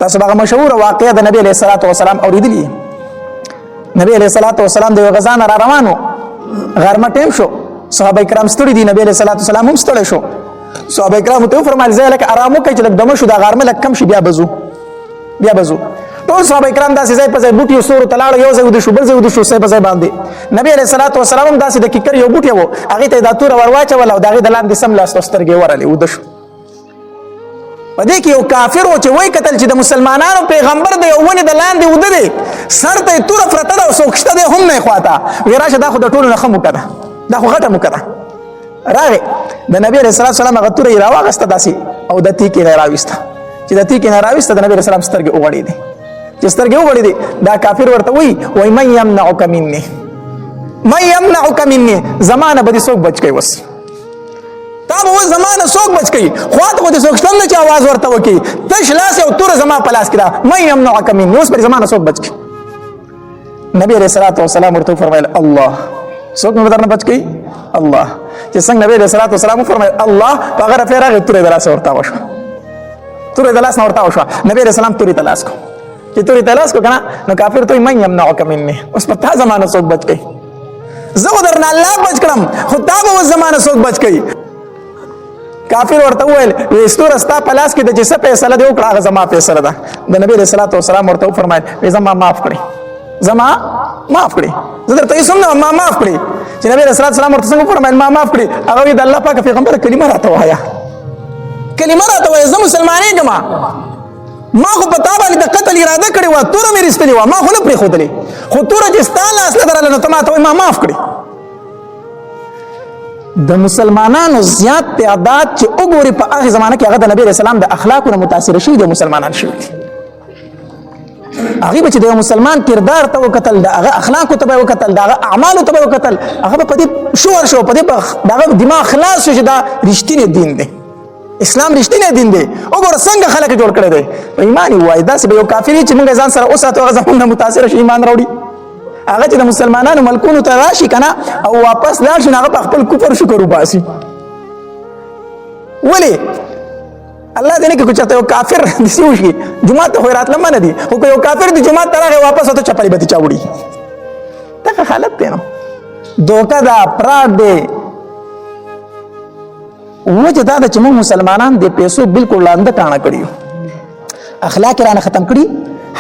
تاسو به مشهور واقعه د نبی علیہ الصلوۃ والسلام اوریدلی. نبی علیہ الصلوۃ والسلام د غزا نه را روانو، غرمه ټیم شو، صحابه کرام ستړي دي، نبی علیہ الصلوۃ والسلام هم ستړي شو. صحابه کرام ته فرمایل زه لکه آرام وکړئ چې لږ دمه شو، دا غرمه لږ کم شي بیا بزو بیا بزو. ټول صحابه کرام داسې ځای په ځای بوټي او سورو ته لاړو، یو ځای وده شو، بل ځای وده شو، ځای په ځای باندې. نبی علیه الصلاة والسلام هم داسې د کیکر یو بوټی و، هغې ته یې دا توره ور واچوله او د هغې د لاندې سم لاس سترګې ورغلې، وده شو. په دې کې یو کافر و چې وایي کتل چې د مسلمانانو پیغمبر د یو ونې د لاندې وده دی، سر ته یې توره پرته ده او څوک شته دی هم نه خواته. وی راشه، دا خو د ټولو نه ښه موکه ده، دا خو غټه موکه ده. راغی د نبی علیه الصلاة والسلام هغه توره یې راواغسته داسې او د تیکې نه یې راویسته. چې د تیکې نه راویسته، د نبی علیه السلام سترګې وغوړېدې. چې سترګې وغوړېدې، دا کافر ورته وایي، وایي من یمنعک مني، من یمنعک مني، زما نه به دې څوک بچ کوي؟ اوس تا به اوس زما نه څوک بچ کوي؟ خوا ته خو دې څوک شته نه چې اواز ورته وکړي، تش لاس او توره زما په لاس کې ده. من یمنعک مني، اوس به زما نه څوک بچ کوي؟ نبی علیه الصلاة والسلام ورته وفرمایل الله. څوک مې درنه بچ کوي؟ الله. چې څنګه نبی علیه الصلاة والسلام وفرمایل الله، په هغه رفع راغی، تورې د لاسه ورته وشوه، تورې د لاس نه ورته وشوه. نبی علیه السلام تورې ته لاس کو، چې تورې ته لاس کو که نه، نو کافر ته من یمنعک مني، اوس په تا زما نه څوک بچ کوي؟ زه خو درنه الله بچ کړم، خو تا به اوس زما نه څوک بچ کوي؟ کافر ورته وویل وی ستوره ستا په لاس کې ده، چې څه فیصله دې وکړه هغه زما فیصله ده. د نبی علیه الصلاة والسلام ورته وفرمایل وی زما معاف کړې، زما معاف کړې، زه درته هېڅ هم نه ما معاف کړې. چې نبی علیه الصلاة والسلام ورته څنګه وفرمایل ما معاف کړې، هغه وی د الله پاک پیغمبر کلمه راته وایه، کلمه راته وایه، زه مسلمانېږم. ما خو په تا باندې د قتل اراده کړې وه، توره مې رېستلې وه، ما خو نه پرېښودلې، خو توره چې ستا لاس له درله نو ته ما ته وایې ما معاف کړې. د مسلمانانو زیات تعداد چې وګوري په هغه زمانه کې، هغه د نبی رسول الله د اخلاقو نه متاثر شوي دي، مسلمانان شوي دي. هغه به چې د مسلمان کردار ته وکتل، د هغه اخلاقو ته به وکتل، د هغه اعمالو ته به وکتل، هغه به په دې شور شو، په دې د هغه دماغ خلاص شو چې دا رښتینی دین دی، اسلام رښتینی دین دی. وګوره څنګه خلک جوړ کړی دی. په ایمان یې وایي. داسې به یو کافر چې موږ ځان سره وساتو، هغه زموږ نه متاثر شي، ایمان راوړي. هغه چې د مسلمانانو ملکونو ته راشي که نه او واپس لاړ شي، نو هغه په خپل کفر شکر وباسي. ولې الله دې نه کړي چېرته یو کافر داسې وشي، جومات ته خو یې راتله منع دي، خو که یو کافر د جومات ته راغی واپس ورته چپلې به دې چا وړي. دغه حالت دی. نو دوکه ده، پراډ دی. وجه دا ده چې موږ مسلمانان د پیسو بالکل لاندې کاڼه کړي یو، اخلاق یې رانه ختم کړي،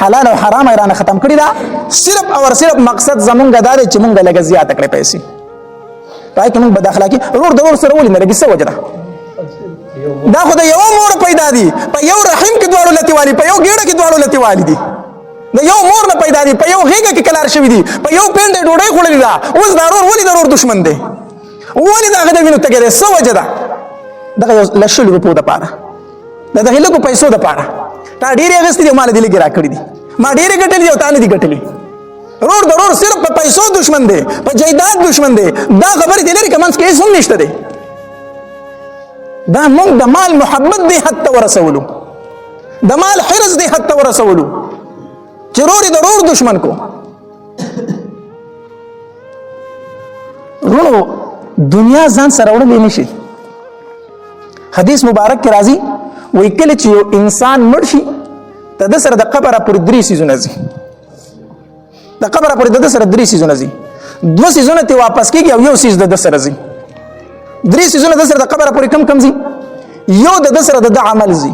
حلال او حرام یې رانه ختم کړي. دا صرف او صرف مقصد زمونږ دا دی چې مونږ لږه زیاته کړې پیسې، پای کې مونږ بد اخلاقي ورور د ورور سره ولې نه لګي؟ څه وجه ده؟ دا خو د یو مور پیدا دي، په یو رحم کې دواړو لتي والي، په یو ګېډه کې دواړو لتي والي دي، د یو مور نه پیدا دي، په یو غېږه کې کلار شوي دي، په یو پنډه ډوډۍ خوړلې ده. اوس دا ورور ولې د ورور دښمن دی؟ ولې د هغه د وینو تږی دی؟ څه وجه ده؟ دغه یو له 20 روپو دپاره، د دغې لږو پیسو دپاره. تا ډېرې اخیستې دي او ما له دې لږې راکړي دي، ما ډېرې ګټلې دي او تا نه دي ګټلې. رور د رور صرف په پیسو دښمن دی، په جایداد دښمن دی. دا خبرې دې لرې که منځ کې هېڅ هم نشته دی. دا موږ د مال محبت دی حد ته ورسولو، د مال حرص دی حد ته ورسولو چې رور د رور دښمن کو. وروڼو، دنیا ځان سره وړلی نشي. حدیث مبارک کې راځي، وایي کله چې یو انسان مړ شي، د ده سره د قبره پورې درې څیزونه ځي. د قبره پورې د ده سره درې څیزونه ځي، دوه څیزونه ترې واپس کېږي او یو څیز د ده سره ځي. درې څیزونه د سره د قبره پورې کم کم ځي؟ یو د ده سره د ده عمل ځي،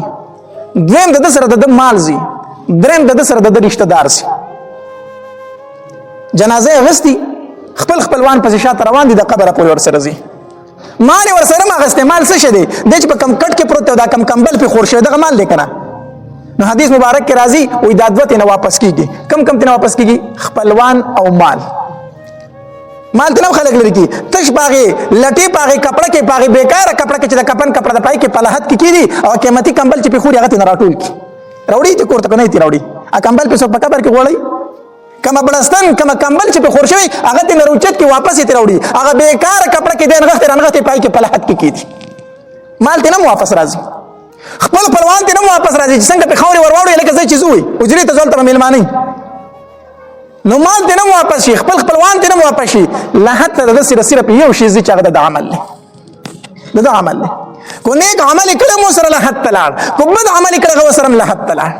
دویم د ده سره د ده مال ځي، دریم د ده سره د ده رشته دار ځي. جنازه یې اخیستي، خپل خپلوان پسې شاته روان دي، د قبره پورې ورسره ځي. مال یې ورسره هم اخیستی. مال څه شی دی؟ دی چې په کم کټ کې پروت دی او دا کم کمبل پرې خور شوی، دغه مال دی که نه؟ نو حدیث مبارک کې راځي، وایي دا دوه ترې نه واپس کېږي. کم کم ترې نه واپس کېږي؟ خپلوان او مال. مال ته نه خلک لري کی، تش باغې لټې، پاغې کپړه کې، پاغې بیکاره کپړه کې چې د کفن کپړه د پای کې په لحد کې کیدي او قیمتي کمبل چې په خوري، هغه ته راټول کی راوړي ته کور ته کنه تی راوړي. ا کمبل په څوک په قبر کې غوړی؟ کما بړستن کما کمبل چې په خور شوی، هغه ته روچت کې واپس ته راوړي. هغه بیکاره کپړه کې دین غخت رنغته پای کې په لحد کې کیدي. مال ته نه واپس راځي، خپل پروان ته نه واپس راځي چې څنګه په خوري ورواړو لکه زه چې زوی اجري ته ځول ته مېلمانه. نو مال ته نه واپس شي، خپل خپلوان ته نه واپس شي، لا حتی د سره صرف یو شی چې هغه د عمل دی، د عمل دی. کو نیک عمل کړه مو سره له حد لاړ، کو بد عمل کړه غو سره له حد لاړ.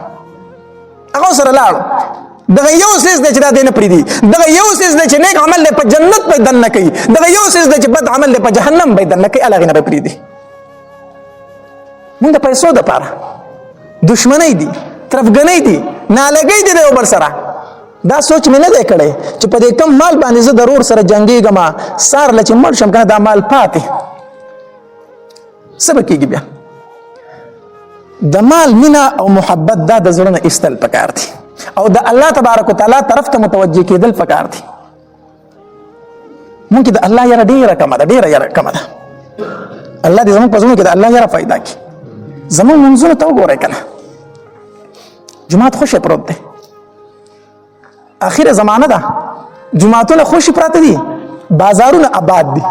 هغه سره لاړو. دغه یو څیز دی چې دا دی نه پرېږدي، دغه یو څیز دی چې نیک عمل دی په جنت به دننه کوي، دغه یو څیز دی چې بد عمل دی په جهنم به دننه کوي، هغې نه به پرېږدي. موږ د پیسو دپاره دښمنۍ دي، ترفګنۍ دي، نالګۍ دي د یو بل سره. دا سوچ مې نه دی کړی چې په دې کم مال باندې زه د ورور سره جنګېږم، سار له چې مړ شم که نه دا مال پاتې څه به کېږي؟ بیا د مال مینه او محبت دا د زړه نه ایستل پکار دي او د الله تبارک وتعالی طرف ته متوجه کېدل پکار دي. مونږ کې د الله یره ډېره کمه ده، ډېره یره کمه ده. الله دې زموږ په زړونو کې د الله یره پیدا کړي. زموږ منځونو ته وګورئ که نه، جومات خوشی پروت دی، اخیره زمانه ده، جوماتونه خوشي پراته دي، بازارونه آباد دي.